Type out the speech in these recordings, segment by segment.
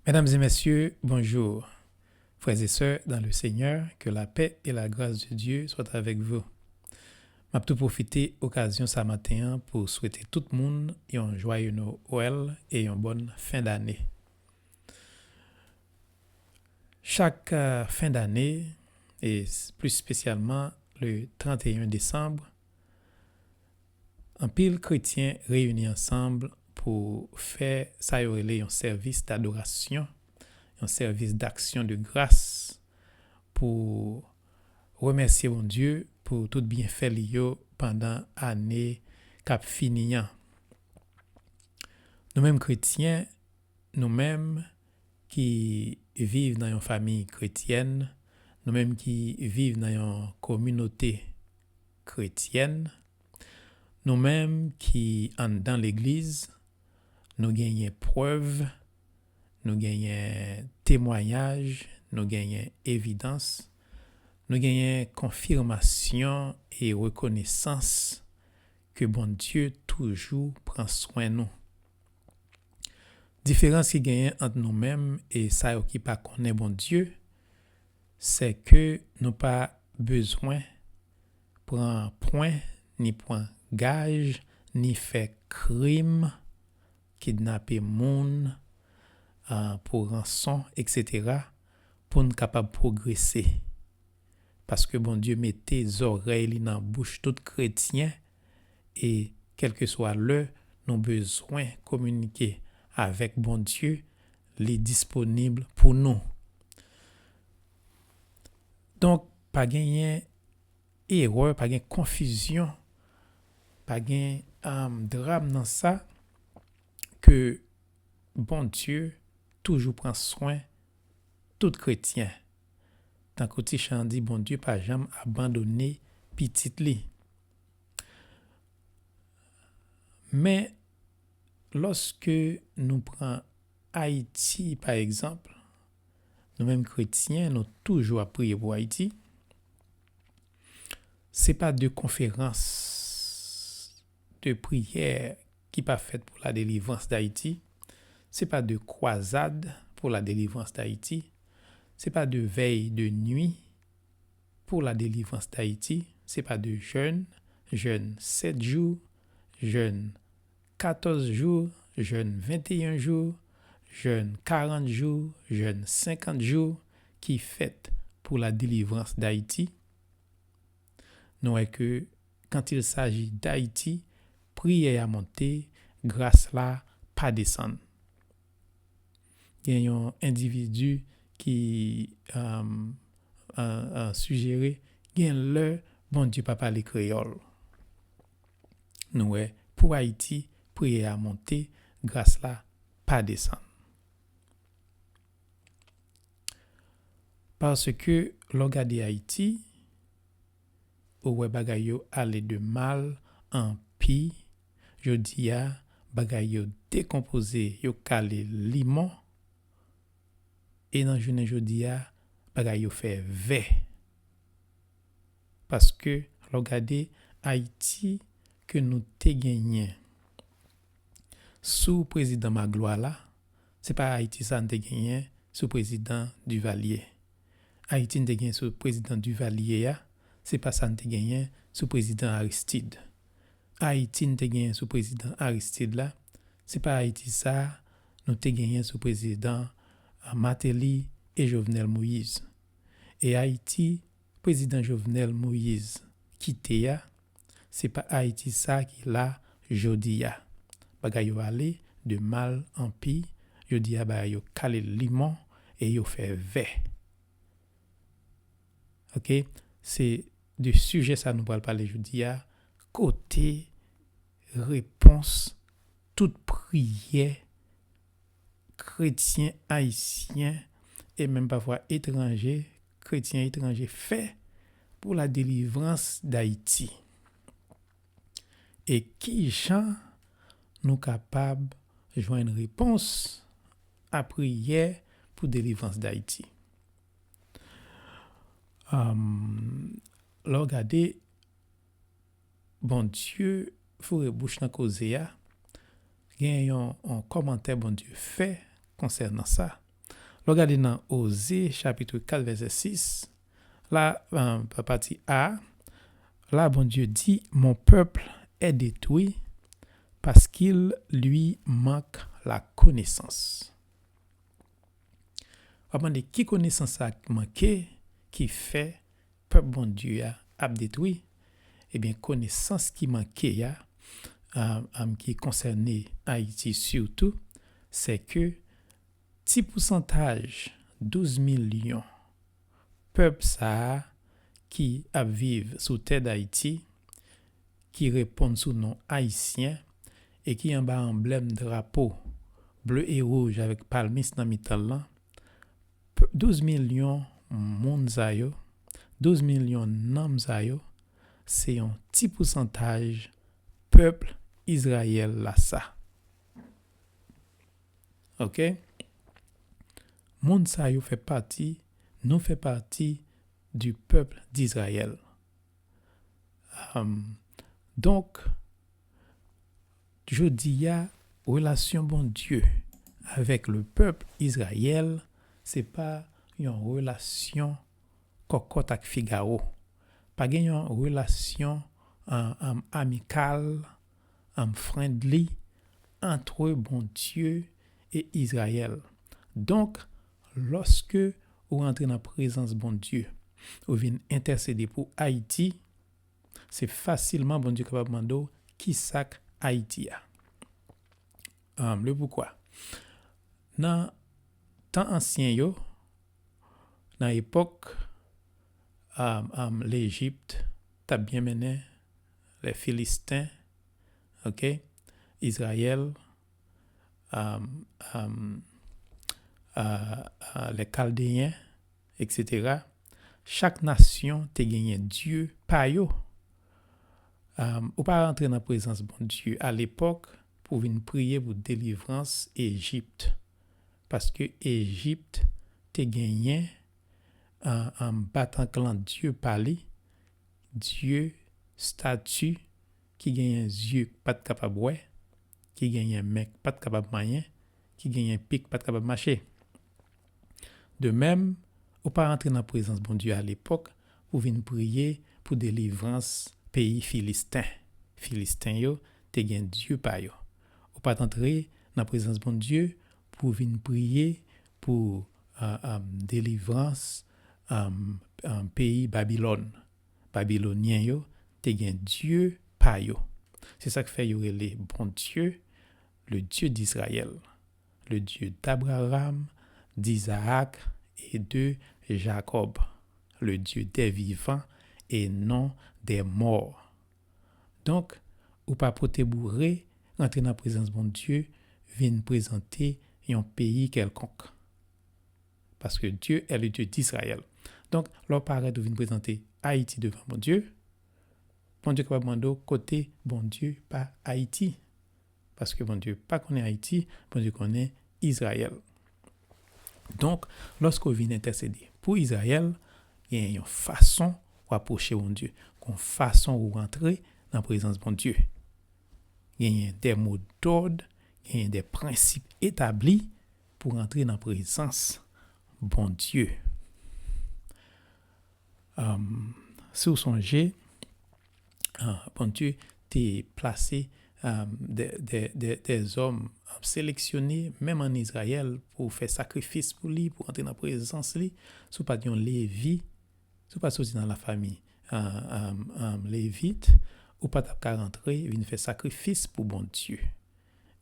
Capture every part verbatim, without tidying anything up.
Mesdames et messieurs, bonjour. Frères et sœurs dans le Seigneur, que la paix et la grâce de Dieu soient avec vous. M ap tou pwofite okazyon sa maten an pou swete tout moun yon jwaye Nwèl e yon bòn fen dane. Chak, euh, fen dane, e s-, plis espesyalman le trannteyen desanm, anpil kretyen reyini ansanm pou fè sa yo rele yon sèvis dadorasyon, yon sèvis daksyon de gras pou remèsye Bondye pou tout byenfè li yo pandan ane k ap fini an. Nou menm kretyen, nou menm ki viv nan yon fanmi kretyèn, nou menm ki viv nan yon kominote kretyèn, nou menm ki anndan legliz, nou genyen prèv, nou genyen temwayaj, nou genyen evidans, nou genyen konfimasyon e rekonesans ke Bondye toujou pran swen nou. Diferans ki genyen ant nou menm e sa yo ki pa konnen Bondye, se ke nou pa bezwen pran pwen, ni pran gaj, ni fè krim, kidnape moun, ah, pou ranson, etsetera, pou n kapab pwogrese. Paske Bondye mete zòrèy li nan bouch tout kretyen e kèlkeswa lè nou bezwen kominike avèk Bondye, li disponib pou nou. Donk, pa genyen erè, pa gen konfizyon, pa gen, um, dram nan sa ke Bondye toujou pran swen tout kretyen. Tankou ti chan an di, Bondye pa janm abandone pitit li. Men, lòske nou pran Ayiti, pa egzanp, nou menm kretyen, nou toujou ap priye pou Ayiti. Se pa de konferans de priyè ki pa fèt pou la delivrans d'Ayiti. Se pa de kwazad pou la delivrans d'Ayiti. Se pa de vèy de nwi pou la delivrans d'Ayiti. Se pa de jèn, jèn sèt jou, jèn katòz jou, jèn venteyen jou, jèn karant jou, jèn senkant jou ki fèt pou la delivrans d'Ayiti. Nou wè ke quand il s'agit d'Haïti, priyè a monte, gras la pa desann. Gen yon endividi ki, um, uh, uh, sijere, gen lè Bondye pa pale kreyòl. Nou wè, pou Ayiti, priyè a monte, gras la pa desann. Paske lè w gade Ayiti, ou wè bagay yo ale de mal an pi. Jodi a, bagay yo dekonpoze, yo kale limon. E nan jounen jodi a, bagay yo fè vè. Paske, lè w gade Ayiti ke nou te genyen sou prezidan Magloire la, se pa Ayiti sa n te genyen sou prezidan Duvalier. Ayiti n te genyen sou prezidan Duvalier a, se pa sa n te genyen sou prezidan Aristide. Ayiti n te genyen sou prezidan Aristide la, se pa Ayiti sa nou te genyen sou prezidan, ah, Martelly e Jovenel Moïse. E Ayiti prezidan Jovenel Moïse kite a, se pa Ayiti sa ki la jodi a. Bagay yo ale de mal an pi, jodi a bagay yo kale limon e yo fè vè. Oke, se de sijè sa nou pral pale jodi a, kote repons tout priyè kretyen ayisyen e menm pafwa etranje, kretyen etranje fè pou la delivrans d'Ayiti. E kijan nou kapab jwenn repons a priyè pou delivrans d'Ayiti? Am, lè w gade, Bondye foure bouch nan koze a, gen yon, yon kòmantè Bondye fè konsènan sa. Lè w gade nan Oze, chapit kat, vèsè sis, la, euh, pati A, la, Bondye di, mon peuple est détruit parce qu'il lui manque la connaissance. W ap mande ki konesans sa k manke ki fè pèp Bondye a ap detwi? Ebyen, konesans ki manke a, um, um, ki konsène Ayiti sitou, se ke ti pousantaj, douz milyon pèp sa a ki ap viv sou tè Dayiti, ki reponn sou non Ayisyen e ki anba anblèm drapo ble e wouj avèk palmis nan mitan l lan, p- douz milyon moun sa yo, douz milyon nanm sa yo, se yon ti pousantaj pèp Izrayèl la sa. Oke? Moun sa yo fè pati, nou fè pati du peuple d'Israël. Um, donk, jodi a, relasyon Bondye avèk le pèp Izrayèl, se pa yon relasyon kòkòt ak figawo. Pa gen yon relasyon, um, um, amikal, um, friendly, entre Bondye e Izrayèl. Donk, lòske ou rantre nan prezans Bondye, ou vin entèsede pou Ayiti, se fasilman Bondye kapab mande w ki sa k Ayiti a. Um, le poukwa. Nan tan ansyen yo, nan epòk, um, um, Lejip t ap byen mennen, les Philistins, oke, Izrayèl, um, um, uh, uh, les Chaldéens, et cetera. Chak nasyon te genyen dye pa yo. Um, ou pa rantre nan prezans Bondye alepòk pou vin priye pou delivrans Ejip. Paske Ejip te genyen, um, um, Batank lan dye pa li, dye stati ki genyen zye k pa t kapab wè, ki genyen men k pa t kapab manyen, ki genyen pye k pa t kapab mache. De menm, ou pa rantre nan prezans Bondye alepòk pou vin priye pou delivrans peyi Filisten. Filisten yo te gen dye pa yo. Ou pa t antre nan prezans Bondye pou vin priye pou, euh, euh, delivrans, euh, euh, peyi Babilòn. Babilonyen yo te gen dye pa yo. Se sa k fè yo rele Bondye, le Dieu d'Israël, le Dieu d'Abraham, d'Isaac et de Jacob, le Dieu des vivants et non des morts. Donk, ou pa pote boure, rantre nan prezans Bondye, vin prezante yon peyi kèlkonk. Paske Dieu est le Dieu d'Israël. Donk, lè w parèt ou vin prezante Ayiti devan Bondye, Bondye kapab mande w kote Bondye pa Ayiti. Paske Bondye pa konnen Ayiti, Bondye konnen Izrayèl. Donk, lòske w vin entèsede pou Izrayèl, gen yon fason w apwoche Bondye, gen yon fason ou rantre nan prezans Bondye. Genyen de mo dòd, genyen de prensip etabli pou rantre nan prezans Bondye. Um, si w sonje, uh, Bondye te plase, um, de, de, de, de zòm, um, seleksyone, menm ann Izrayèl, pou fè sakrifis pou li, pou rantre nan prezans li. Si w pa t yon Levi, si w pa t soti nan lafanmi, um, um, um, Levit, ou pa t ap ka rantre vin fè sakrifis pou Bondye.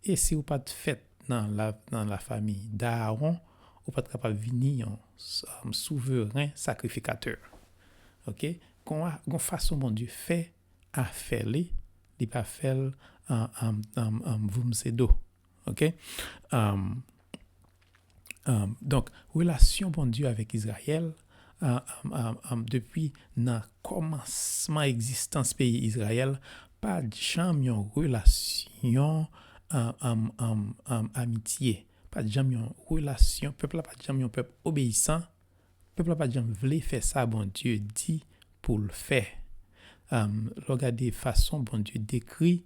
E si w pa t fèt nan la, nan lafanmi Daawon, ou pa t kapab vini yon s-, um, souveren sakrifikatè. Oke? Kon a, gon fason Bondye fè afè li, li pa fè l an, an, an, an voum se do. Oke? Um, um, donk, relasyon Bondye avèk Izrayèl, um, um, um, um, depi nan kòmansman egzistans peyi Izrayèl, pa t janm yon relasyon, um, um, um, um, amitye. Pa t janm yon relasyon, pèp la pa t janm yon pèp obeyisan. Pèp la pa t janm vle fè sa Bondye di pou l fè. Um, lè w gade fason Bondye dekri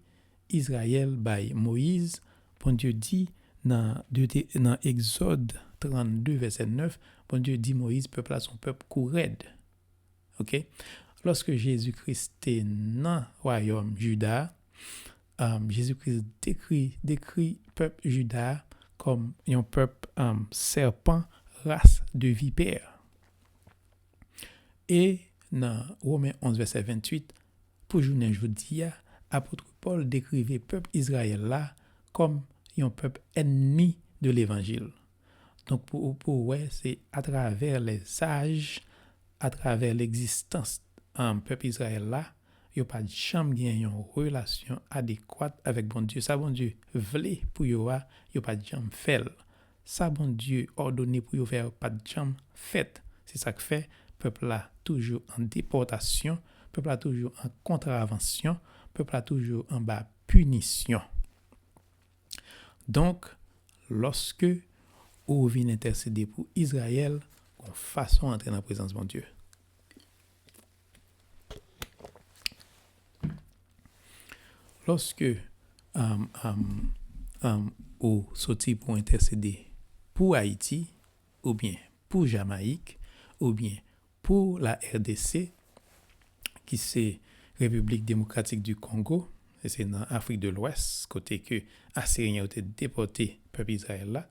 Izrayèl bay Moyiz, Bondye di nan, de, de, nan Egzòd trannde, vèsè nèf, Bondye di Moyiz, pèp la se yon pèp kou rèd. Ok? Lòske Jezi Kris te nan wayòm Jida, um, Jezi Kris dekri, dekri pèp Jida kòm yon pèp, um, sèpan, ras de vipè. E nan Women onz, vèsè venntuit, pou jounen jodi a, apot Pòl dekrive pèp Izrayèl la kòm yon pèp ènmi de levanjil. Donk, pou, pou wè, se atravè lèzaj, atravè legzistans, um, pèp Izrayèl la, yo pa t janm gen yon relasyon adekwat avèk Bondye. Sa Bondye vle pou yo a, yo pa t janm fè l. Sa Bondye òdone pou yo fè a pa t janm fèt. Se sa k fè pèp la toujou an depòtasyon, pèp la toujou an kontravansyon, pèp la toujou anba pinisyon. Donk, lòske ou vin entèsede pou Izrayèl, gon fason antre nan prezans Bondye. Lòske, um, um, um, ou soti pou entèsede pou Ayiti, oubyen pou Jamayik, oubyen pou la R D C, ki se Repiblik Demokratik di Kongo, e se nan Afrik de Lwès, kote ke Asiryen yo te depòte pèp Izrayèl la.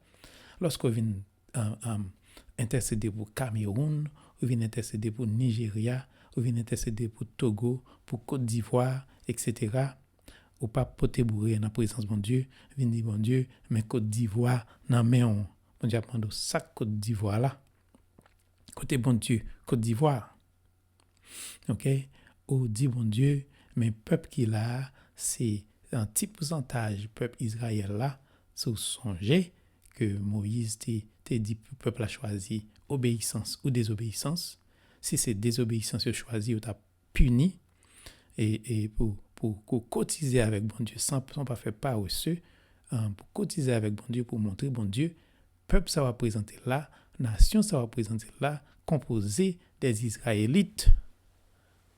Lòske w vin, um, um, entèsede pou Kamewoun, ou vin entèsede pou Nijerya, ou vin entèsede pou Togo, pou Kot Divwa, etsetera, ou pa pote boure nan prezans Bondye, vin di Bondye, men Kot Divwa nan men w. Bondye ap mande w sa k Kot Divwa la. Kote Bondye Kot Divwa? Ok? Ou di Bondye, men pèp ki la a, se yon ti pousantaj pèp Izrayèl la. Si w sonje ke Moyiz te, te di pou pèp la chwazi obeyisans ou dezobeyisans, si se dezobeyisans yo chwazi, yo t ap pini, e, e pou, pou, pou kotize avèk Bondye, san, san pa fè parese, an, pou kotize avèk Bondye, pou montre Bondye, pèp sa w ap prezante la, nasyon sa w ap prezante la, konpoze dè Izrayelit.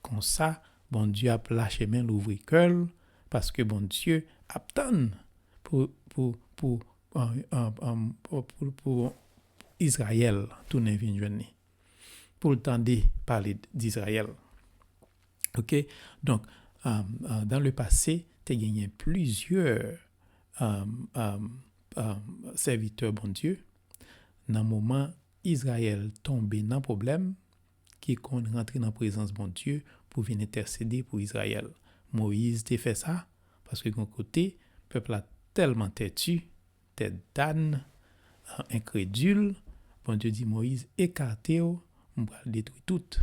Konsa, Bondye ap lache men l, ouvri kè l, paske Bondye ap tann pou, pou, pou, an, an, an, pou, pou, pou Izrayèl tounen vin jwenn li, pou l tande pale d Izrayèl. Ok? Donk, um, uh, dans le passé, te genyen plizyè, um, um, um, sèvitè Bondye, nan moman Izrayèl tonbe nan pwoblèm, ki konn rantre nan prezans Bondye pou vin entèsede pou Izrayèl. Moyiz te fè sa, paske gon kote, pèp la tèlman tèti, tèt dàn, enkredil, Bondye di Moyiz, "Ekate w, m pral detwi tout.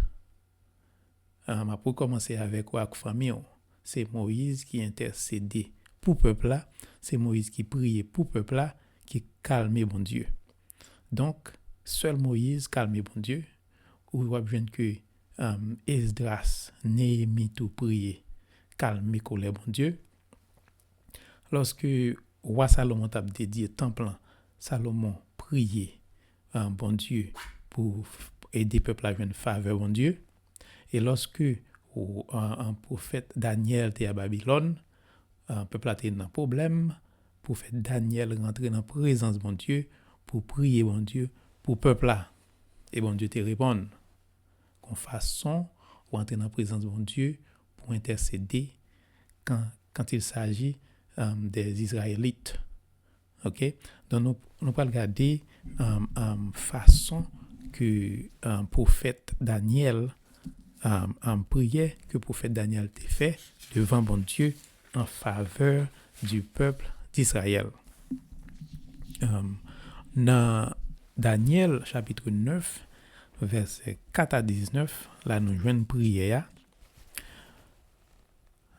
Ah, m ap rekòmanse avèk ou ak fanmi w." Se Moyiz ki entèsede pou pèp la, se Moyiz ki priye pou pèp la, ki kalme Bondye. Donk, sèl Moyiz kalme Bondye, ou w ap jwenn ke, um, Esdras, Neyemi tou priye, kalme kòlè Bondye. Lòske wa Salomon t ap dedye tanp lan, Salomon priye, ah, Bondye pou f-, ede pèp la jwenn favè Bondye. E lòske, ou, ah, ah, pwofèt Danyèl te a Babilòn, ah, pèp la te nan pwoblèm, pwofèt Danyèl rantre nan prezans Bondye pou priye Bondye pou pèp la. E Bondye te reponn. Gon fason ou antre nan prezans Bondye pou entèsede quand, quand il s'agit, euh, des Israélites. Ok? Donk, nou, nou pral gade, euh, euh, fason ke, euh, pwofèt Danyèl, euh, euh, priyè ke pwofèt Danyèl te fè devan Bondye an favè du peuple d'Israël. Euh, nan Danyèl, chapit nèf, vèsè kat a diznèf, la nou jwenn priyè a.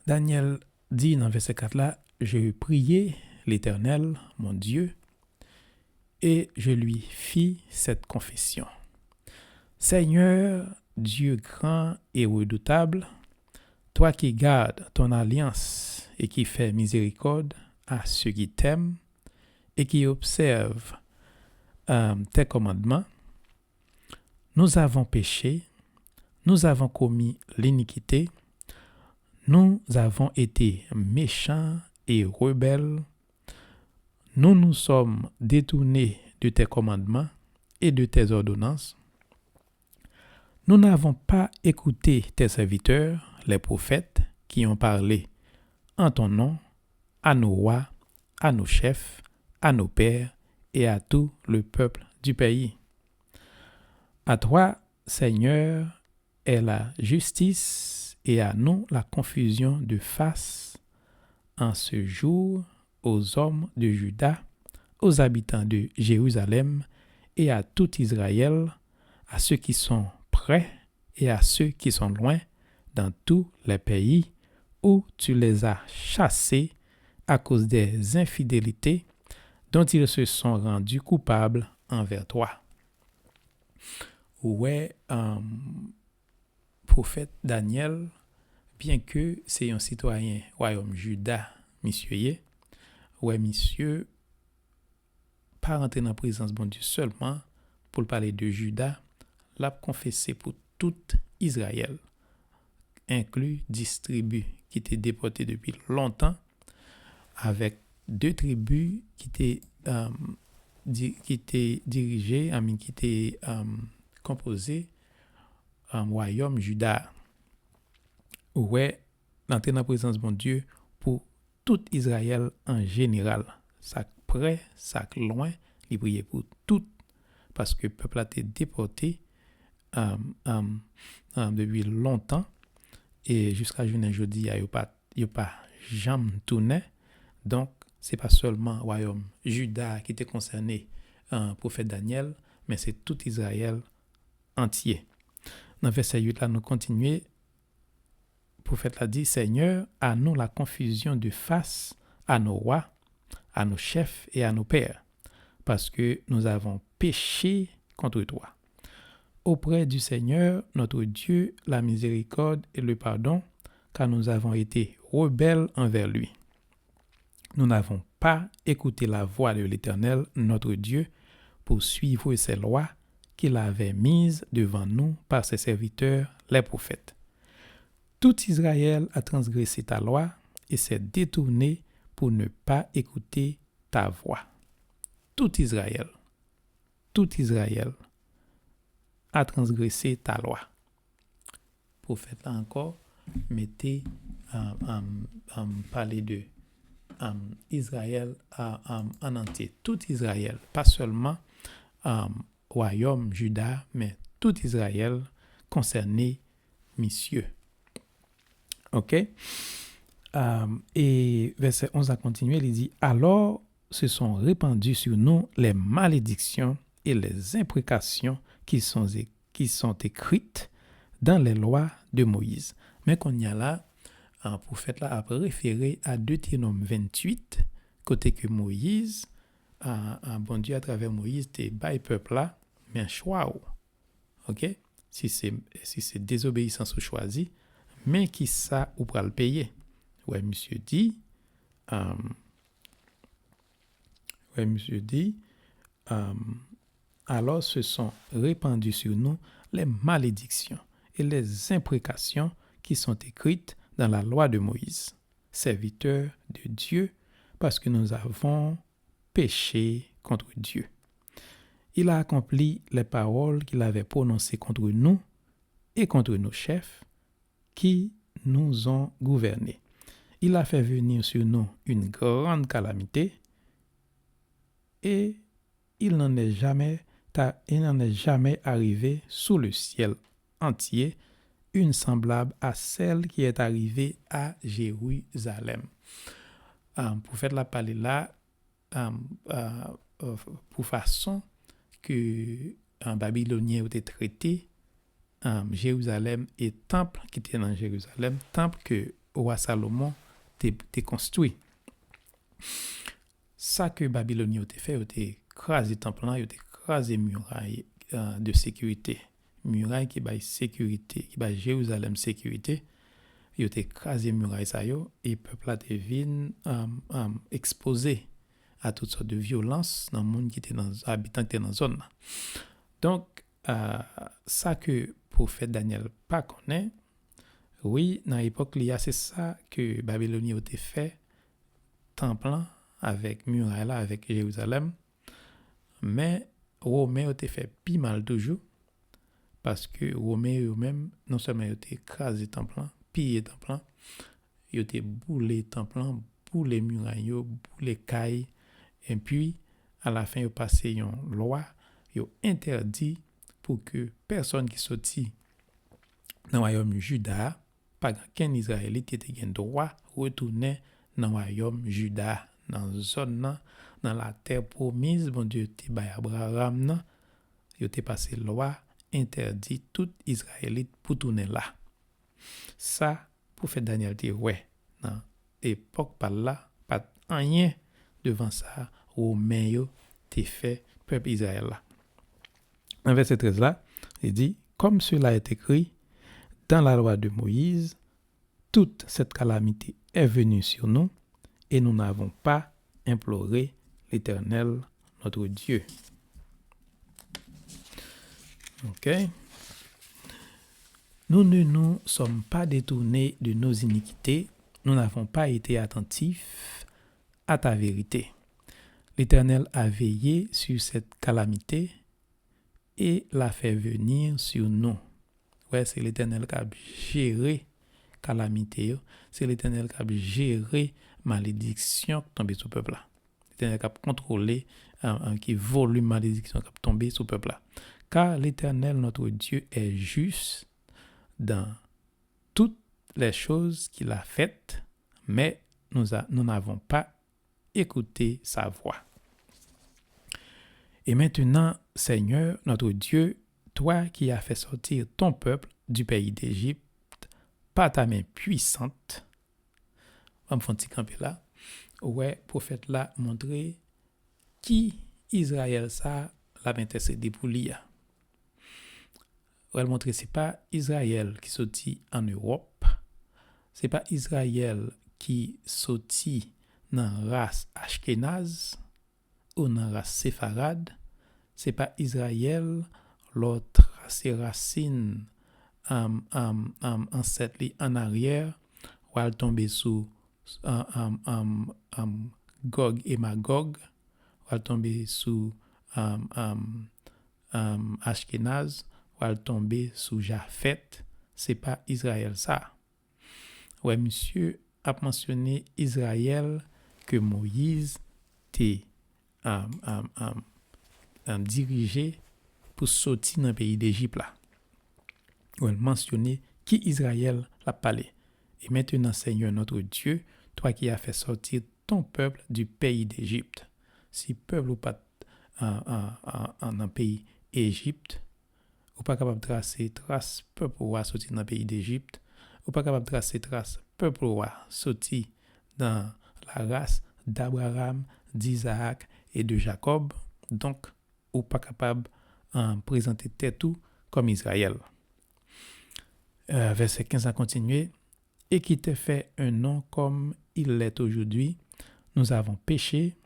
Danyèl di nan vèsè kat la, "Je priai l'Éternel, mon Dieu, et je lui fis cette confession. Seigneur, Dieu grand et redoutable, toi qui gardes ton alliance et qui fais miséricorde à ceux qui t'aiment et qui observent, euh, tes commandements, nous avons péché, nous avons commis l'iniquité, nous avons été méchants et rebelles, nous nous sommes détournés de tes commandements, et de tes ordonnances, nous n'avons pas écouté tes serviteurs, les prophètes, qui ont parlé en ton nom à nos rois, à nos chefs, à nos pères et à tout le peuple du pays. À toi, Seigneur, est la justice et à nous la confusion de face en ce jour aux hommes de Juda, aux habitants de Jérusalem et à tout Israël, à ceux qui sont près et à ceux qui sont loin, dans tous les pays où tu les as chassés à cause des infidélités dont ils se sont rendus coupables envers toi. Ou wè, um, pwofèt Danyèl, byenke se yon sitwayen wayòm Jida misye ye, ou wè misye pa rantre nan prezans Bondye sèlman pou l pale de Jida, l ap konfese pou tout Izrayèl, enkli dis tribi ki te depòte depi lontan, avèk de tribi ki te, um, di, ki te dirije, I mean, ki te, um, konpoze, um, wayòm Jida a. Ou wè, l antre nan prezans Bondye pou tout Izrayèl an jeneral. Sa k prè, sa k lwen, li priye pou tout, paske pèp la te depòte, um, um, um, depi lontan, e jiska jounen jodi a, yo pa, yo pa janm tounen. Donk, se pa sèlman wayòm Jida ki te konsène, uh, pwofèt Danyèl, men se tout Izrayèl antye. Nan vèsè uit la, nou kontinye. Pwofèt la di, Seigneur, à nous la confusion de face à nos rois, à nos chefs et à nos pères, parce que nous avons péché contre toi. Auprès du Seigneur, notre Dieu, la miséricorde et le pardon, car nous avons été rebelles envers lui. Nous n'avons pas écouté la voix de l'Éternel, notre Dieu, pour suivre ses lois qu'il avait mises devant nous par ses serviteurs, les prophètes. Tout Israël a transgressé ta loi et s'est détourné pour ne pas écouter ta voix. Tout Israël, tout Israël a transgressé ta loi. Pwofèt la ankò mete, um, um, um, pale de, um, Izrayèl, uh, um, an antye. Tout Izrayèl, pa sèlman, um, wayòm Jida, men tout Izrayèl konsène misye. Oke? Um, e vèsè onz la kontinye, li di, Alors se sont répandues sur nous les malédictions et les imprécations qui sont, qui sont écrites dans les lois de Moïse. Men kounye a la, uh, pwofèt la ap refere a Detewonòm venntuit, kote ke Moyiz, uh, uh, Bondye atravè Moyiz te bay pèp la, men chwa w. Oke? Si se, si se dezobeyisans ou chwazi, men ki sa ou pral peye. Wè, misye di, um, wè, misye di, um, Alors se sont répandues sur nous les malédictions et les imprécations qui sont écrites dans la loi de Moïse, serviteur de Dieu, parce que nous avons péché contre Dieu. Il a accompli les paroles qu'il avait prononcées contre nous et contre nos chefs qui nous ont gouvernés. Il a fait venir sur nous une grande calamité et il n'en est jamais, il n'en est jamais arrivé sous le ciel entier une semblable à celle qui est arrivée à Jérusalem. Ah, pwofèt la pale la, um, uh, uh, pou fason ke, uh, Babilonyen yo te trete, um, Jerizalèm e tanp ki te nan Jerizalèm, tanp ke wa Salomon te, te konstwi. Sa ke Babilonyen yo te fè, yo te kraze tanp lan, yo te kraze miray, uh, de sekirite. Miray ki bay sekirite, ki bay Jerizalèm sekirite, yo te kraze miray sa yo, e pèp la te vin, um, um, ekspoze a tout sòt de vyolans nan moun ki te nan, abitan ki te nan zòn nan. Donk, uh, sa ke pwofèt Danyèl pa konnen, wi, nan epòk li a, se sa ke Babilonyen yo te fè tanp lan avèk miray la, avèk Jerizalèm. Men, Women yo te fè pi mal toujou, paske Women yo menm, non sèlman yo te kraze tanp lan, piye tanp lan, yo te boule tanp lan, boule miray yo, boule kay, epi alafen yo pase yon lwa, yo entèdi pou ke pèsòn ki soti nan wayòm Jida a, pa gen okenn Izrayelit ki te gen dwa retounen nan wayòm Jida a, nan zòn nan, nan latè pwomiz Bondye te bay Abraram nan. Yo te pase lwa entèdi tout Izrayelit pou tounen la. Sa pwofèt Danyèl te wè nan epòk pa l la, pa t anyen devan sa Women yo te fè pèp Izrayèl la. Nan vèsè trèz la, li di, Comme cela est écrit dans la loi de Moïse, toute cette calamité est venue sur nous et nous n'avons pas imploré l'Éternel notre Dieu. Ok. Nous ne nous sommes pas détournés de nos iniquités, nous n'avons pas été attentifs à ta vérité. L'Éternel a veillé sur cette calamité et l'a fait venir sur nous. Wè, se Letènèl k ap jere kalamite yo. Se Letènèl k ap jere malediksyon k tonbe sou pèp la. Letènèl k ap kontwole, euh, euh, ki volim malediksyon k ap tonbe sou pèp la. Car l'Éternel notre Dieu est juste dans toutes les choses qu'il a faites, mais nous a-, nous n'avons pas écouté sa voix. Et maintenant, Seigneur notre Dieu, toi qui as fait sortir ton peuple du pays d'Égypte par ta main puissante, an m fè yon ti kanpe la, ou wè, pwofèt la montre ki Izrayèl sa a l ap entèsede pou li a. Wè, l montre se pa Izrayèl ki soti ann Ewòp, se pa Izrayèl ki soti nan ras Achkenaz ou nan ras Sefarad, se pa Izrayèl, lè w trase rasin, am, am, am, ansèt li ann aryè, w al tonbe sou, am, am, am, am, Gòg e Magòg, w al tonbe sou, am, am, am, Achkenaz, w al tonbe sou Jafèt, se pa Izrayèl sa. Wè, misye ap mansyone Izrayèl ke Moyiz te, am, am, am, am, dirije pou soti nan peyi Dejip la. Wè, l mansyone ki Izrayèl l ap pale. Et maintenant, Seigneur notre Dieu, toi qui as fait sortir ton peuple du pays d'Égypte. Si pèp ou pa t, an, an, an, an, nan peyi Ejip, ou pa kapab trase tras pèp ou a soti nan peyi Dejip, ou pa kapab trase tras pèp ou a soti nan la ras d'Abraham, d'Isaac et de Jacob. Donk, ou pa kapab, an, prezante tèt ou kòm Izrayèl. Euh, vèsè kenz la kontinye, et qui te fait un nom comme il l'est aujourd'hui, nous avons péché,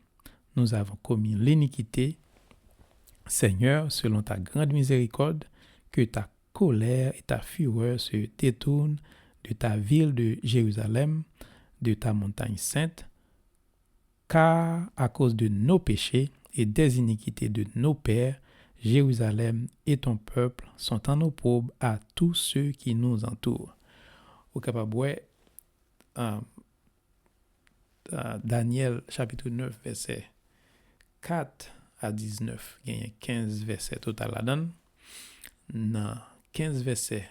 nous avons commis l'iniquité. Seigneur, selon ta grande miséricorde, que ta colère et ta fureur se détournent de ta ville de Jérusalem, de ta montagne sainte, car à cause de nos péchés et des iniquités de nos pères, Jérusalem et ton peuple sont en opprobre à tous ceux qui nous entourent. Ou kapab wè, euh, euh, Danyèl chapit nèf, vèsè kat a diznèf, genyen kenz vèsè total ladan l. Nan kenz vèsè,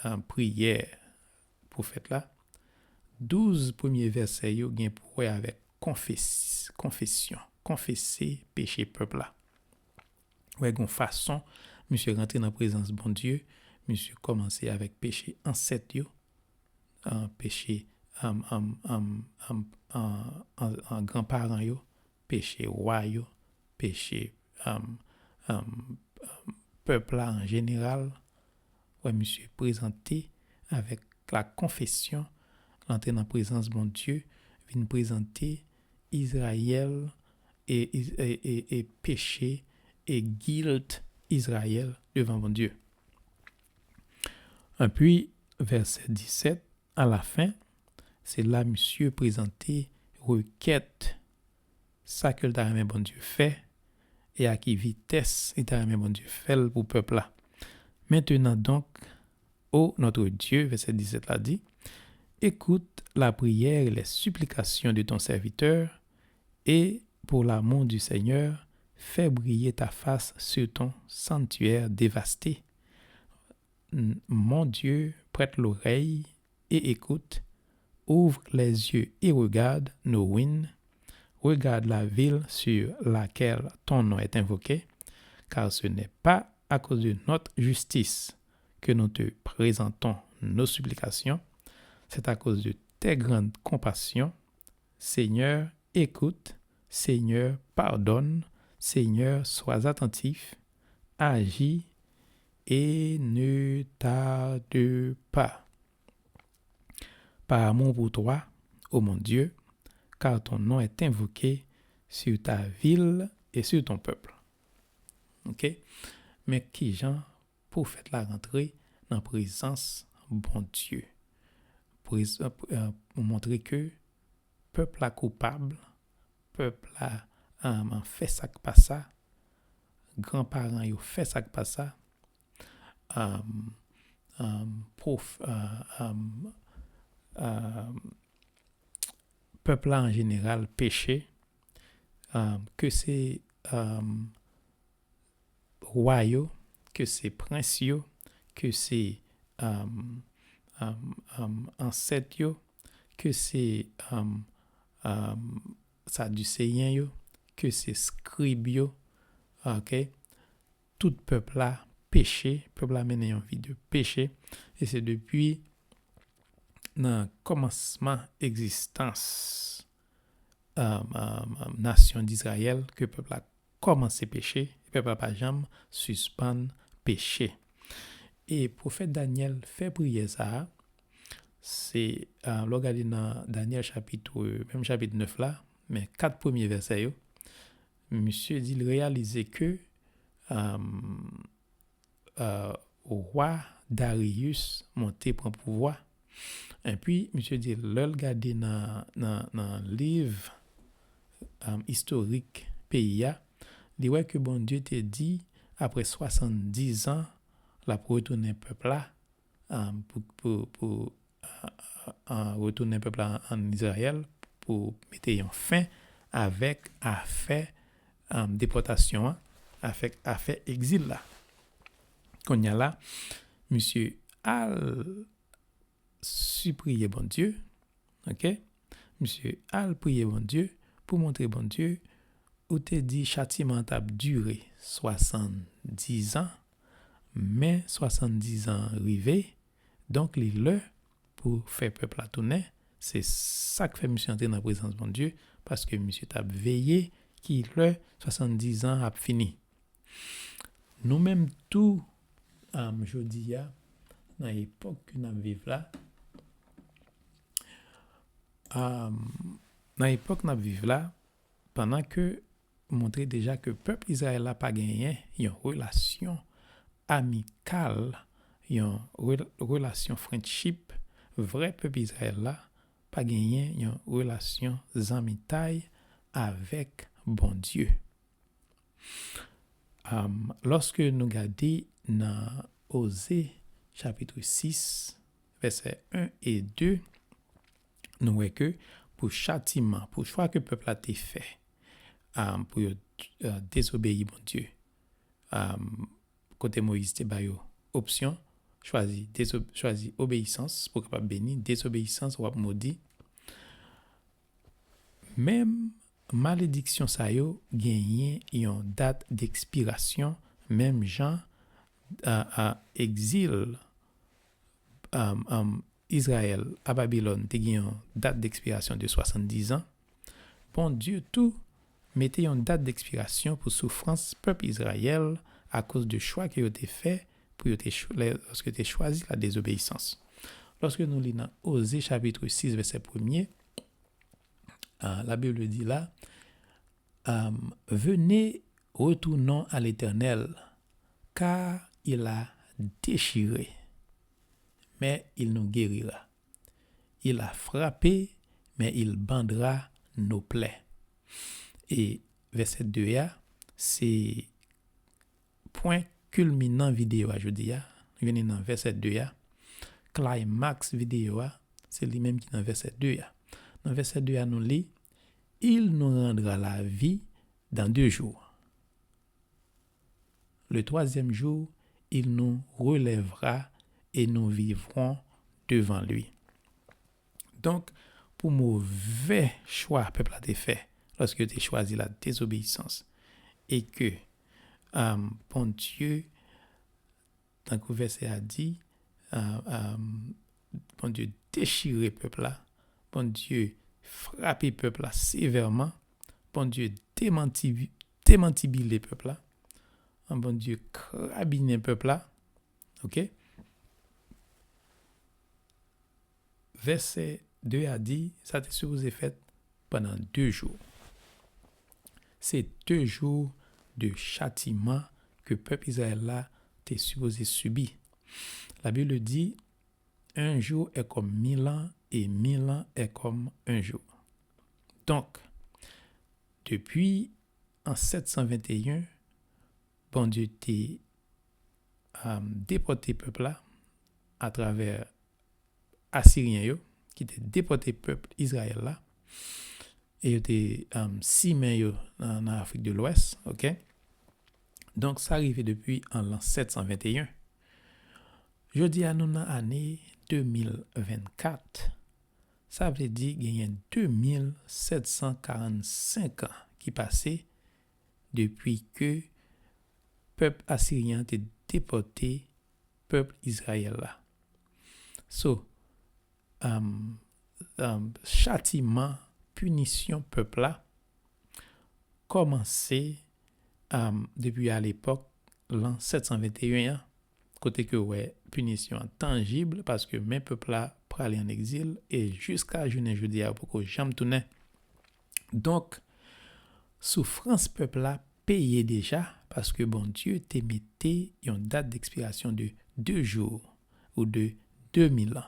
euh, priyè pwofèt la, douz premye vèsè yo gen pou wè avèk konfes-, konfesyon, konfese peche pèp la. Wè, gon fason misye rantre nan prezans Bondye, misye kòmanse avèk peche ansèt yo, an, peche, an, an, an, an, an, an, an granparan yo, peche wa yo, peche, an, an, an, pèp la an jeneral. Wè, misye prezante avèk la konfesyon, l antre nan prezans Bondye, vin prezante Izrayèl e, e, e, e peche e gilt Izrayèl devan Bondye. Epi, vèsè disèt, alafen, se la misye prezante rekèt, sa ke l ta renmen Bondye fè, et à qui vitesse li ta renmen Bondye fè l pou pèp la. Maintenant donc, ô notre Dieu, vèsè disèt la di, écoute la prière et les supplications de ton serviteur, et pour l'amour du Seigneur, fais briller ta face sur ton sanctuaire dévasté. Mon Dieu, prête l'oreille et écoute, ouvre les yeux et regarde nos ruines, regarde la ville sur laquelle ton nom est invoqué, car ce n'est pas à cause de notre justice que nous te présentons nos supplications, c'est à cause de tes grandes compassions. Seigneur, écoute, Seigneur, pardonne, Seigneur, sois attentif, agis et ne tarde pas. Par amour pour toi, ô mon Dieu, car ton nom est invoqué sur ta ville et sur ton peuple. Ok? Men kijan pwofèt la rantre nan prezans Bondye? Prez- euh, euh, pou montre ke pèp la koupab, pèp la um, fè sa k pa sa, granparan yo fè sa k pa sa, um, um, prof, uh, um, um, pèp la an jeneral peche, um, ke se um, wa yo, ke se prens yo, ke se um, um, um, ansèt yo, ke se um, um, Sadiseyen yo, ke se skrib yo, ok? Tout pèp la peche, pèp la mennen yon vi de peche, e se depi nan kòmansman egzistans um, um, um, nasyon Dizrayèl ke pèp la kòmanse peche, e pèp la pa janm sispann peche. E pwofèt Danyèl fè priyè sa a, se, uh, lè w gade nan Danyèl chapit, menm chapit nèf la, men kat premye vèsè yo, misye di l reyalize ke um, uh, wa Dariyis monte pran pouvwa. Epi, misye di, lè l gade nan, nan, nan liv um, istorik peyi a, li wè ke Bondye te di, apre swasanndizan, l ap retounen pèp la, um, pou, pou, pou uh, uh, retounen pèp la ann Izrayèl pou mete yon fen avèk afè um, depòtasyon an, afè, afè egzil la. Kounye a la, misye al sipriye Bondye, ok? Misye al priye Bondye pou montre Bondye ou te di chatiman an t ap dire swasanndizan, men swasanndizan an rive, donk li lè pou fè pèp la tounen. Se sa k fè misye antre nan prezans Bondye, paske misye t ap veye ki lè swasanndizan ap fini. Nou menm tou, um, jodi a, nan epòk ke n ap viv la, um, nan epòk n ap viv la, pandan ke montre deja ke pèp Izrayèl la pa genyen yon relasyon amikal, yon re- relasyon friendship, vrè pèp Izrayèl la pa genyen yon relasyon zanmitay avèk Bondye. Um, lòske nou gade nan Oze chapit sis, vèsè en e de, nou wè ke pou chatiman, pou chwa ke pèp la te fè, um, pou yo uh, dezobeyi Bondye, um, kote Moyiz te ba yo opsyon, chwazi, dezo- chwazi obeyisans pou w kapab beni, dezobeyi w ap modi. Menm malediksyon sa yo genyen yon dat dekspirasyon, menm jan a, a egzil um, um, Izrayèl a Babilòn te gen yon dat dekspirasyon de swasanndizan, Bondye tou mete yon dat dekspirasyon pou soufrans pèp Izrayèl akoz de chwa ke yo te fè pou yo te lòske yo te chwazi la dezobeyisans. Lòske nou li nan Oze chapit sis vèsè premye, la Bible dit là, venez, retournons à l'Éternel, car il a déchiré, mais il nous guérira. Il a frappé, mais il bandera nos plaies. E vèsè de a, se pwen kilminan videyo a jodi a. Nou vin nan vèsè de a. Climax videyo a, se li menm ki nan vèsè de a. Nan vèsè de a, nou li, Il nous rendra la vie dans deux jours. Le troisième jour, il nous relèvera et nous vivrons devant lui. Donk, pou movè chwa pèp la te fè, lòske yo te chwazi la désobéissance, e ke, um, Bondye, tankou vèsè a di, um, um, Bondye dechire pèp la, Bondye frape pèp la sevèman, Bondye demanti-, demantibile pèp la, Bondye krabinen pèp la, oke? Vèsè de a di, sa te sipoze fèt pandan de jou. Se de jou de chatiman ke pèp Izrayèl la te sipoze sibi. La Bible dit, un jour est comme mille ans et mille ans est comme un jour. Donk, depi an sèt san venteyen, Bondye te, um, depòte pèp la atravè Asiryen yo, ki te depòte pèp Izrayèl la, e yo te, um, simen yo nan, nan Afrik de Lwès, oke? Donk, sa rive depi an lan sèt san venteyen. Jodi a, nou nan ane de mil vennkat. Sa vle di genyen de mil sèt san karannsenk an ki pase depi ke pèp asiryen an te depòte pèp Izrayèl la. So, um, um, chatiman, pinisyon pèp la kòmanse, um, depi alepòk lan sèt san venteyen an, kote ke w wè pinisyon an tanjib, paske men pèp la prale an egzil, e jiska jounen jodi a, yo poko janm tounen. Donk, soufrans pèp la peye deja, paske Bondye te mete yon dat dekspirasyon de de jou ou de de mil an.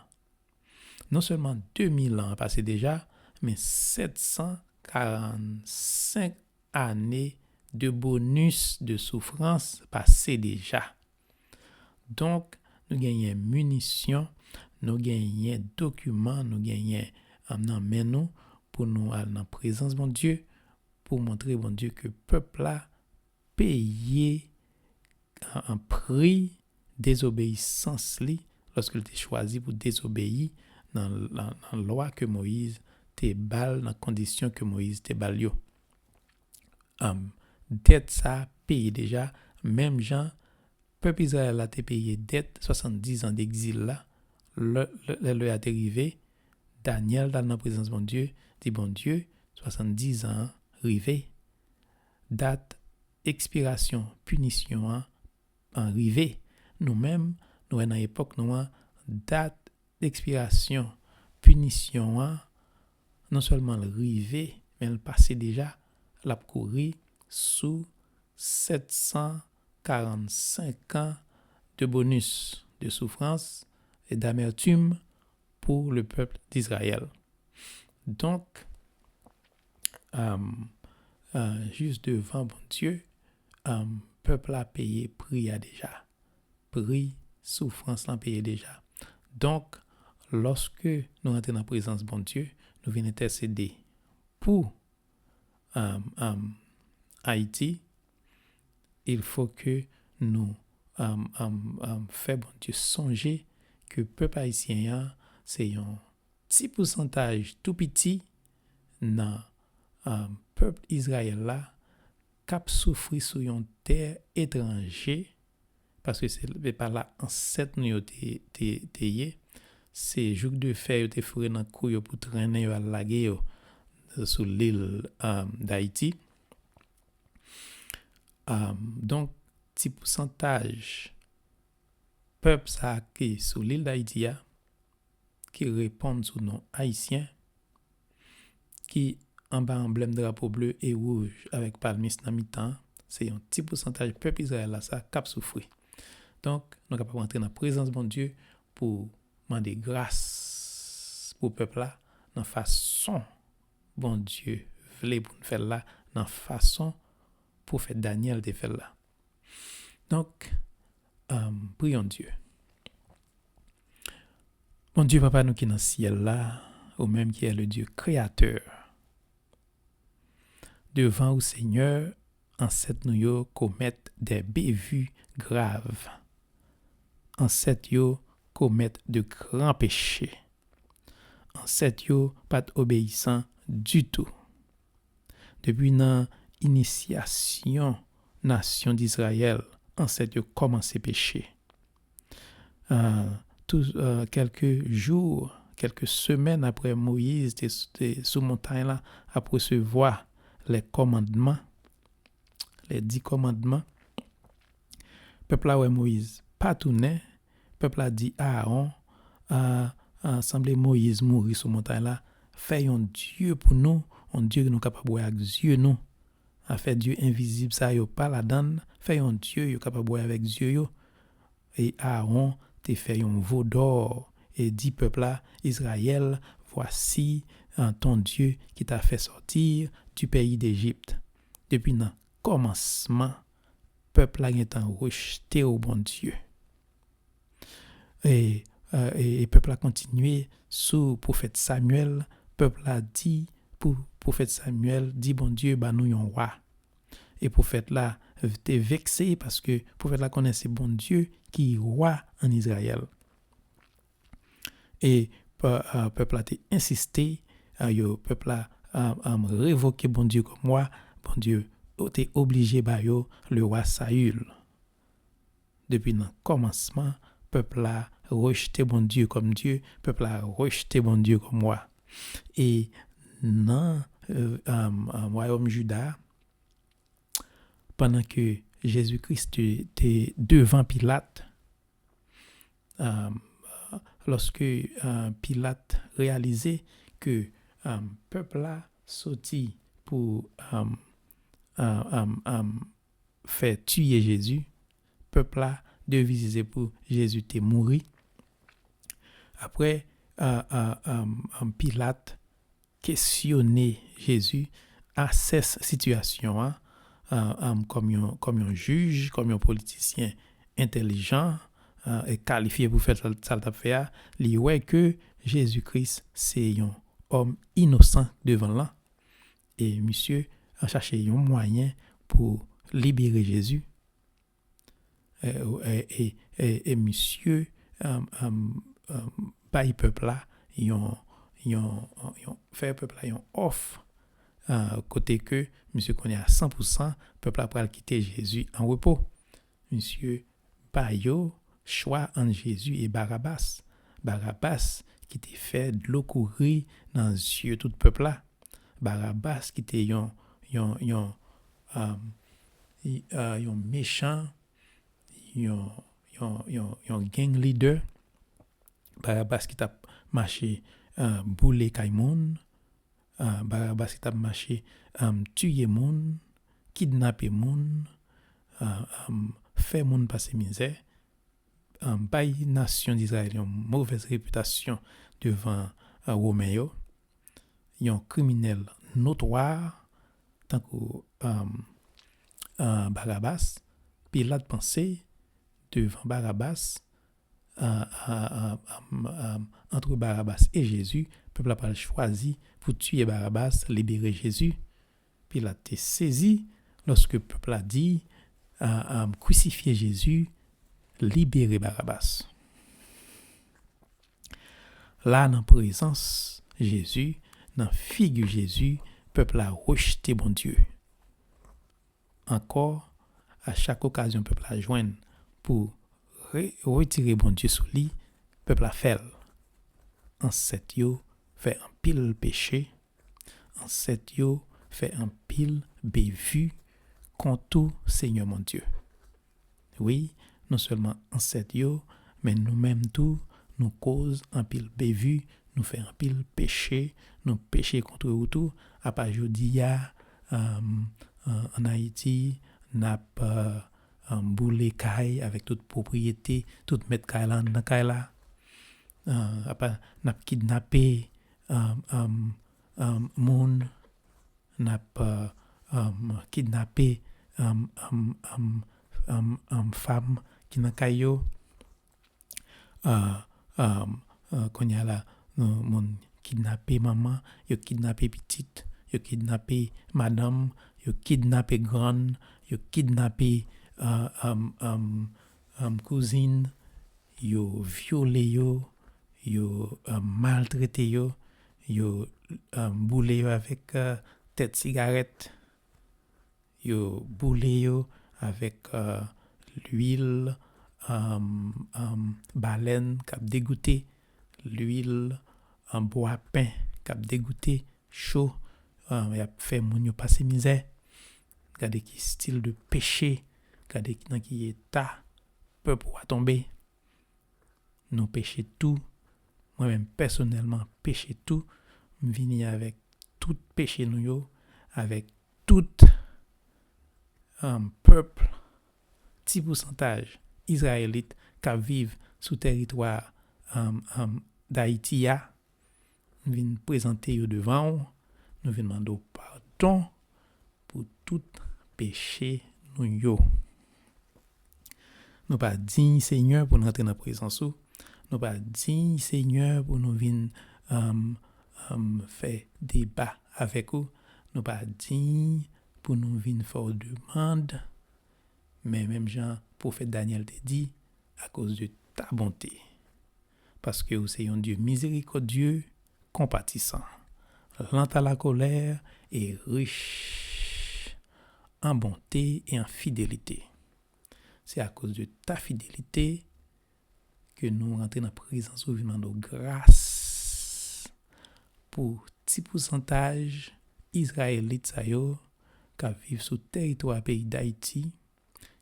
Non sèlman de mil an pase deja, men sèt san karannsenk ane de bonis de soufrans pase deja. Donk, nou genyen minisyon, nou genyen dokiman, nou genyen, um, nan men nou pou nou al nan prezans Bondye, pou montre Bondye ke pèp la peye an, an pri dezobeyisans li lòske l te chwazi pou dezobeyi nan, nan, nan lwa ke Moyiz te ba l, nan kondisyon ke Moyiz te ba l yo. Um, dèt sa a peye deja, menm jan pèp Izrayèl la te peye dèt swasanndiz an degzil la. Lè, lè, lè, lè a te rive, Danyèl t al nan prezans Bondye, di, Bondye, swasanndiz an rive. Dat ekspirasyon pinisyon an, an rive. Nou menm, nou wè nan epòk nou an, dat ekspirasyon pinisyon an, non sèlman l rive, men l pase deja, l ap kouri sou sèt san karannsenk an de bonis, de soufrans e d'amertume pour le peuple d'Israël. Donk, um, uh, jis devan Bondye, um, pèp la peye pri a deja. Pri soufrans lan peye deja. Donk, lòske nou rantre nan prezans Bondye, nou vin entèsede pou, um, um, Ayiti, il faut que nou, um, um, um, fè Bondye sonje ke pèp ayisyen an se yon ti pousantaj tou piti nan, um, pèp Izrayèl la k ap soufri sou yon tè etranje, paske se, se pa la ansèt nou yo te, te, te ye. Se jouk de fè yo te foure nan kou yo pou trennen yo al lage yo sou lil, um, Dayiti. Um, donk, ti pousantaj pèp sa a ki sou lil Dayiti a, ki reponn sou non ayisyen, ki anba anblèm drapo ble e wouj avèk palmis nan mitan an, se yon ti pousantaj pèp Izrayèl la sa k ap soufri. Donk, nou kapab rantre nan prezans Bondye pou mande gras pou pèp la nan fason Bondye vle pou n fè l la, nan fason pwofèt Danyèl te fè l la. Donk, um, priyons Dieu. Bondye Papa nou ki nan syèl la, ou menm ki est le Dieu créateur, devan ou Senyè, ansèt nou yo komèt de bevi grav. Ansèt yo komèt de gran peche. Ansèt yo pa t obeyisan ditou. Depi nan inisyasyon nasyon Dizrayèl, ansèt yo kòmanse peche. Ah, tou, ah, kèlke jou, kèlke semèn apre Moyiz te, te sou montay la ap resevwa les commandements, les dix commandements, pèp la wè Moyiz pa tounen, pèp la di Aawon, ah, ah, sanble Moyiz mouri sou montay la, fè yon dye pou nou, yon dye nou kapab wè ak zye nou. A fè dye envizib sa yo pa ladan l, fè yon dye yo kapab wè avèk zye yo. E Aawon te fè yon vo dò e di pèp la, Izrayèl, voici, euh, ton Dieu qui t'a fait sortir du pays d'Égypte. Depi nan kòmansman, pèp la gentan rejte w, Bondye. E, euh, e, e pèp la kontinye sou pwofèt Samyèl, pèp la di pou pwofèt Samyèl, di Bondye ba nou yon wa. E pwofèt la te vekse paske pwofèt la konnen se Bondye ki wa ann Izrayèl. E pe-, euh, pèp la te ensiste, euh, yo, pèp la, euh, euh, revoke Bondye kòm wa, Bondye te oblije ba yo le wa Sayil. Depi nan kòmansman, pèp la rejte Bondye kòm Dye, pèp la rejte Bondye kòm wa. E nan, euh, euh, euh, wayòm Jida, pandan ke Jezi Kris te, te devan Pilat, euh, lòske, euh, Pilat reyalize ke, euh, pèp la soti pou, euh, euh, euh, euh, fè tiye Jezi, pèp la devize se pou Jezi te mouri. Apre, euh, euh, euh, euh, Pilat kesyone Jezi, asès sitiyasyon an, euh, euh, kòm yon, kòm yon jij, kòm yon politisyen entèlijan, euh, e kalifye pou fè sa, sa l t ap fè a, li wè ke Jezi Kris se yon òm inosan devan l lan. E misye chache yon mwayen pou libere Jezi. E, e, e, e, e misye, um, um, um, bay pèp la yon, yon, yon, fè pèp la yon òf, uh, kote ke misye konnen a san pou san pèp la pral kite Jezi an repo. Misye ba yo chwa ant Jezi e Barabas. Barabas ki te fè dlo kouri nan zye tout pèp la. Barabas ki te yon, yon, yon, um, y-, uh, yon mechan, yon, yon, yon, yon gang lidè. Barabas ki t ap mache, uh, boule kay moun. Uh, Barabas ki t ap mache, um, tiye moun, kidnape moun, uh, um, fè moun pase mizè, um, bay nasyon Dizrayèl yon movèz repitasyon devan, uh, Women yo, yon kriminèl notwa, tankou, um, uh, Barabas. Pilat panse, devan Barabas, uh, uh, uh, um, um, antre Barabas e Jezi, pèp la pral chwazi pou tiye Barabas, libere Jezi. Pilat te sezi lòske pèp la di, uh, um, krisifye Jezi, libere Barabas. La, nan prezans Jezi, nan figi Jezi, pèp la rejte Bondye. Ankò, a chak okazyon pèp la jwenn pou re-, retire Bondye sou li, pèp la fè l. Ansèt yo fè anpil peche, ansèt yo fè anpil bevi kont ou, Senyè Bondye. Wi, non sèlman ansèt yo, men nou menm tou, nou koz anpil bevi, nou fè anpil peche, nou peche kont ou tou. Apa jodi a, um, uh, ann Ayiti, n ap, uh, um, boule kay avèk tout pwopriyete, tout mèt kay la anndan kay la. Uh, apa n ap kidnape, um, um, um, moun, n ap, uh, um, kidnape, um, um, um, um, um, fanm ki nan kay yo. Uh, um, uh, kounye a la, nou, moun kidnape manman, yo kidnape pitit, yo kidnape madanm, yo kidnape grann, yo kidnape uh, um, um, um, kouzin, yo vyole yo, yo uh, maltrete yo, yo uh, boule yo avèk uh, tèt sigarèt, yo boule yo avèk uh, lwil um, um, balèn k ap degoute, lwil um, bwa pen k ap degoute, cho, um, y ap fè moun yo pase mizè. Gade ki stil de peche, gade nan ki eta pèp ou a tonbe. Nou peche tou. Mwen menm pèsonèlman peche tou. M vini avèk tout peche nou yo, avèk tout um, pèp, ti pousantaj Izrayelit k ap viv sou tèritwa um, um, Dayiti a. M vin prezante yo devan w. Nou vin mande w padon pou tout peche nou yo. Nou pa diy, Senyè, pou n rantre nan prezans ou. Nou pa diy, Senyè, pou nou vin um, um, fè deba avèk ou. Nou pa diy pou nou vin fè w demann. Men menm jan pwofèt Danyèl te di, akoz de ta bonte. Paske ou se yon Dye mizerikòdye, konpatisan, lent à la colère et riche en bonté et en fidélité. Se akoz de ta fidelite ke nou rantre nan prezans ou, vin mande w gras pou ti pousantaj Izrayelit sa yo k ap viv sou tèritwa peyi Dayiti,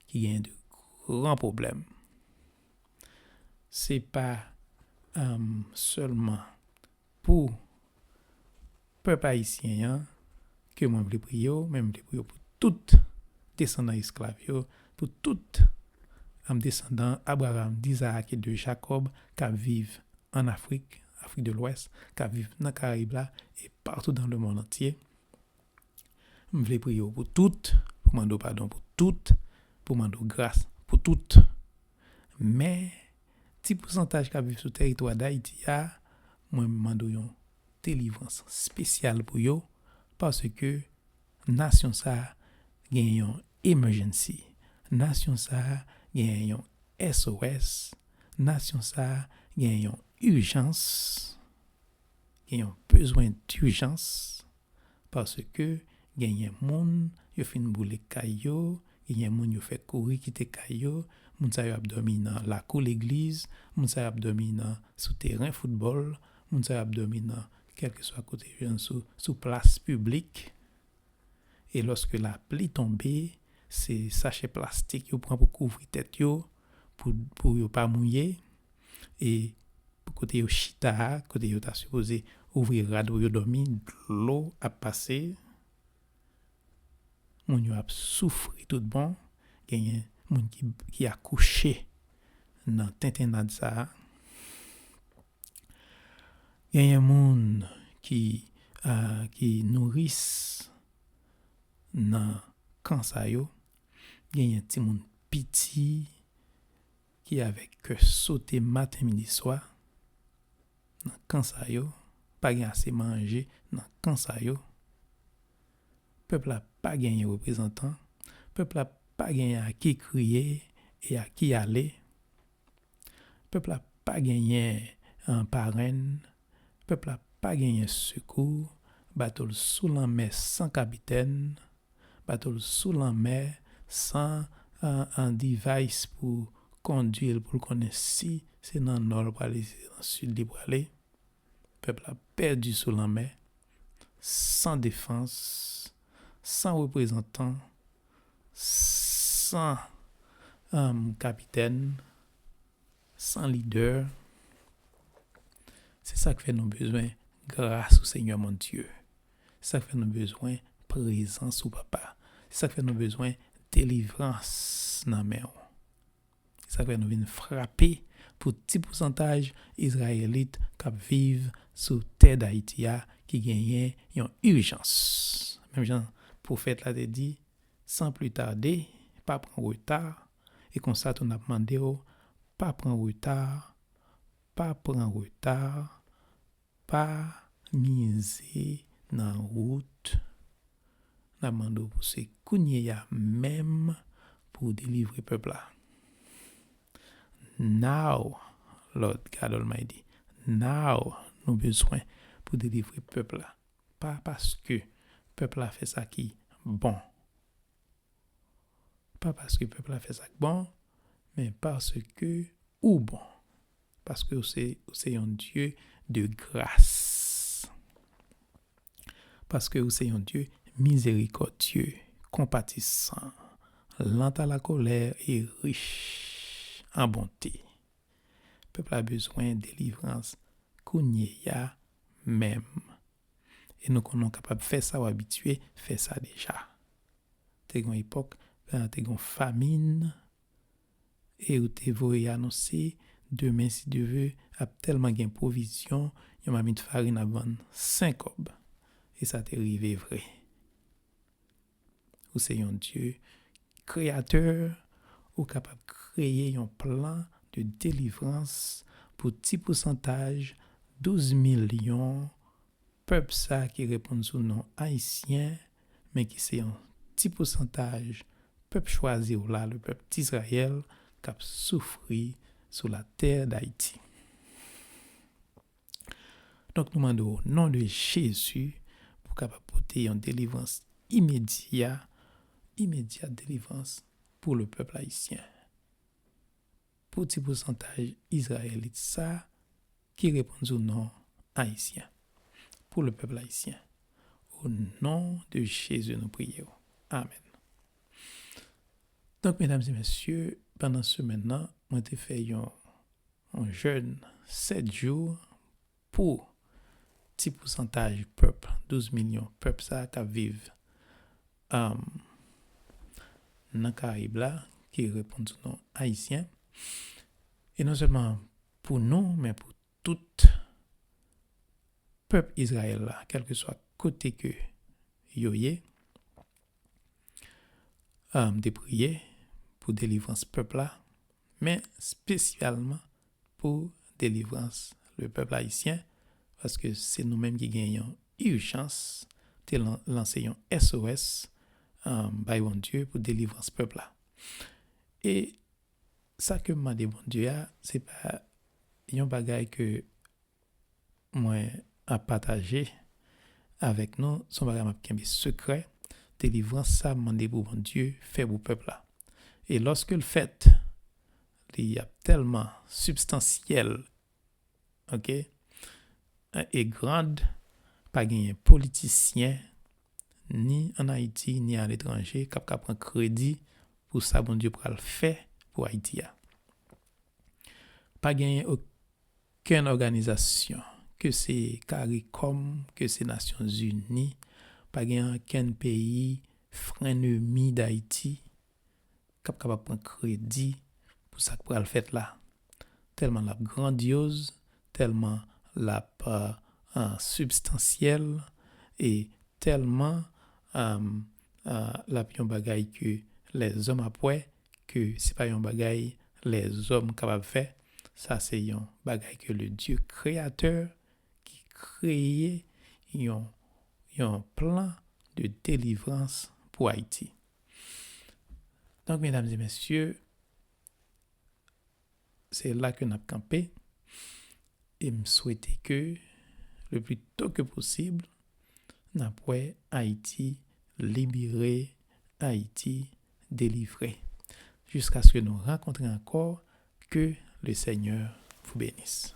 ki genyen de gran pwoblèm. Se pa um, sèlman pou pèp ayisyen an ke mwen vle priye w, men m vle priye w pou tout desandan esklav yo, pou tout um, desandan Abraram, d'Izaak e de Jakòb k ap viv ann Afrik, Afrik de Lwès, k ap viv nan Karayib la e partou dans le monde entier. M vle priye w pou tout, pou mande w padon pou tout, pou mande w gras pou tout. Men, ti pousantaj k ap viv sou tèritwa Dayiti a, mwen mande w yon delivrans espesyal pou yo, paske nasyon sa a gen yon emergency. Nasyon sa a gen yon S O S. Nasyon sa a gen yon ijans. Gen yon bezwen dijans. Paske genyen moun, yo fin boule kay yo, genyen moun yo fè kouri kite kay yo, moun sa yo ap dòmi nan lakou legliz, moun sa yo ap dòmi nan sou teren foutbòl, moun sa yo ap dòmi nan kèlkeswa kote yo jwenn sou, sou plas piblik. E lòske lapli tonbe, se sachè plastik yo pran pou kouvri tèt yo, pou, pou yo pa mouye. E kote yo chita a, kote yo ta sipoze ouvri rad pou yo dòmi, dlo ap pase. Moun yo ap soufri tout bon. Genyen moun ki, ki akouche nan tentennad sa a. Genyen moun ki, uh, ki nouris nan kan sa yo. Genyen timoun piti ki avèk kè sote maten, midi, swa nan kan sa yo, pa gen ase manje nan kan sa yo. Pèp la pa genyen reprezantan, pèp la pa genyen a ki kriye e a ki ale. Pèp la pa genyen uh, parenn, pèp la pa genyen sekou, bato l sou lanmè san kapitèn, bato l sou lanmè san uh, un device pou kondwi l, pou l konnen si se nan nò l prale, si se nan sid li prale. Pèp la pèdi sou lanmè, san defans, san reprezantan, san um, kapitèn, san lidè. Se sa k fè nou bezwen gras ou, Senyè mon Dye. Se sa k fè nou bezwen prezans ou, Papa. Se sa k fè nou bezwen delivrans nan men w. Se sa k fè nou vin frape pou ti pousantaj Izrayelit k ap viv sou tè Dayiti a ki genyen yon ijans. Menm jan pwofèt la te di, San pli tade, pa pran reta, e konsa tou n ap mande w, pa pran reta, pa pran reta, pa mize nan wout. N ap mande w pou se kounye a menm pou w delivre pèp la. Now, Lord God Almighty, now nou bezwen pou delivre pèp la. Pa paske pèp la fè sa ki bon. Pa paske pèp la fè sa k bon, men paske ou bon. Paske ou se, ou se yon Dye de gras. Paske ou se yon Dye mizerikòdye, konpatisan, lent à la colère et riche en bonté. Pèp la bezwen delivrans kounye a menm. E nou konnen w kapab fè sa, w abitye fè sa deja. Te gen yon epòk, te gen yon famin, e ou te voye anonse, demen, si Dye ve, ap tèlman gen pwovizyon, yon mamit farin ap vann senk kòb. E sa te rive vre. Ou se yon Dye kreyatè, ou kapab kreye yon plan de delivrans pou ti pousantaj douz milyon pèp sa ki reponn sou non ayisyen, men ki se yon ti pousantaj pèp chwazi w la, le pèp d'Izrayèl, k ap soufri sou latè Dayiti. Donk, nou mande w, o non de Jezi, pou w kapab pote yon delivrans imedya, imedya delivrans pou le pèp ayisyen. Pou ti pousantaj Izrayelit sa ki reponn sou non ayisyen. Pou le pèp ayisyen. O non de Jezi, nou priye w. Amèn. Donk, medam e mesye, pandan semèn nan, mwen te fè yon, yon jèn sèt jou pou ti pousantaj pèp, douz milyon pèp sa k ap viv, um, nan Karayib la, ki reponn sou non ayisyen. E non sèlman pou nou, men pou tout pèp Izrayèl la, kèlkeswa kote ke yo ye, um, de priye pou delivrans pèp la, men espesyalman pou delivrans le pèp ayisyen, paske se nou menm ki gen yon ijans, te lan-, lanse yon S O S, um, bay Bondye pou delivrans pèp la. E sa ke m mande Bondye a, se pa yon bagay ke mwen ap pataje avèk nou, se yon bagay m ap kenbe sekrè. Delivrans sa m mande pou Bondye fè pou pèp la. E lòske l fèt, li ap tèlman sibstansyèl, oke, e grand, pa genyen politisyen, ni ann Ayiti, ni aletranje, k ap ka pran kredi pou sa Bondye pral fè pou Ayiti a. Pa genyen okenn òganizasyon, ke se CARICOM, ke se Nasyonzini, pa gen okenn peyi frennmi Dayiti k ap kapab pran kredi pou sa k pral fèt la. Tèlman l ap grandyoz, tèlman l ap, euh, euh, sibstansyèl, e tèlman, euh, euh, l ap yon bagay ke lèzòm ap wè, ke se pa yon bagay lèzòm kapab fè. Sa se yon bagay ke le Dieu créateur ki kreye yon, yon plan de delivrans pou Ayiti. Donk, medam e mesye, se la ke n ap kanpe. E m swete ke, le pli to ke posib, n ap wè Ayiti libere, Ayiti delivre. Jiskaske nou rankontre ankò, que le Seigneur vous bénisse.